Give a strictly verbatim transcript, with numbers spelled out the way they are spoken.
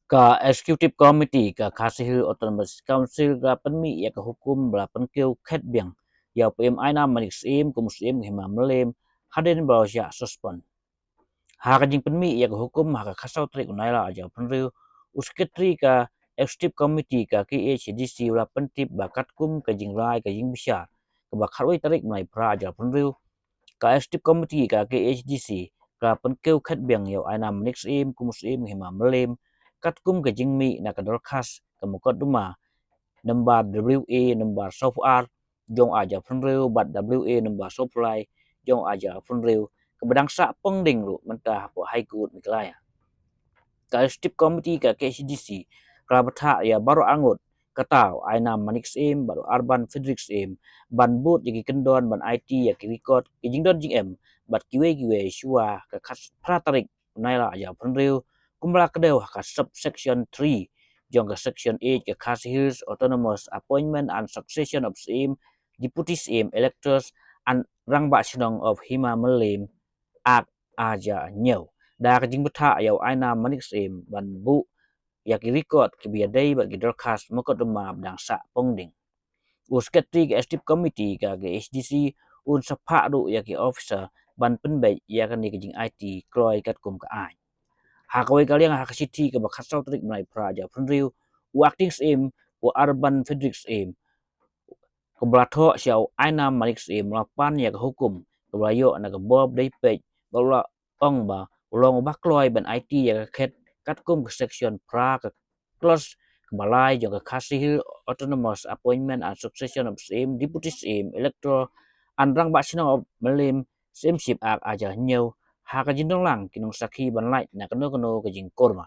Ka Executive Committee ka Khasi Hills Autonomous Council ka la pynmih ïa ka hukum ba la pynkiew khet biang ïa u P M Ainam Manik Syiem kum u Syiem ka Hima Mylliem hadien ba la shah suspend. Ha ka jingpynmih ïa ka hukum ha ka khatsaw tarik u Nailar arhajar arphew hynriew, u Secretary ka Executive Committee ka K H A D C u la pyntip ba katkum ka jingrai ka jingbishar kaba khatwei tarik u Naiphra arhajar arphew hynriew, ka Executive Committee ka K H A D C ka la pynkiew khet biang ïa u Ainam Manik Syiem kum u Syiem ka Hima Mylliem katkum ka jingmih na ka dorkhas ka mukotduma number W A number sawphew ar jong arhajar arphew hynriew bad W A number sawphew lai jong arhajar arphew hynriew, kaba dang sah pending ruh mynta hapoh High Court Meghalaya. Ka Executive Committee ka K H A D C ka la bthah ïa baroh arngut, kata u Ainam Manik Syiem bad u Urban Frederick Syiem, ban bud ïa ki kyndon ban aiti ïa ki record ki jingdon jingem bad kiwei kiwei shuwa ka khatphra tarik u Nailar arhajar arphew hynriew, kumba la kdew ha ka subsection three jong ka Section eight ka Khasi Hills Autonomous Appointment and Succession of Syiem, Deputy Syiem, Electors and Rangbah Shnong of Hima Mylliem Act arhajar hynñiew, da ka jingbthah ïa u Ainam Manik Syiem ban buh ïa ki record kiba ïadei bad ki dorkhas mukotduma ba dang sah pending. U Secretary ka Executive Committee ka K H A D C un sa phah ruh ïa ki officer ban pynbeit ïa kane ka jingaiti kloi katkum ka aiñ. Ha kawei ka liang, ha ka shithi kaba khatsaw tarik u Naiphra arhajar arphew hynriew, u Acting Syiem, u Urban Frederick Syiem, kaba la thoh sha u Ainam Manik Syiem, u la pan ïa ka hukum kaba la ïoh na ka bor ba dei peit, ba u la ong ba u long uba kloi ban aiti ïa ka khet katkum ka Section phra ka Clause kaba lai jong ka Khasi Hills Autonomous Appointment and Succession of Syiem, Deputy Syiem, Elector and Rangbah Shnong of Mylliem Syiemship Act arhajar hynñiew, ha ka jingdon lang ki nongsakhi ban lait na kano kano ka jingkyrmen.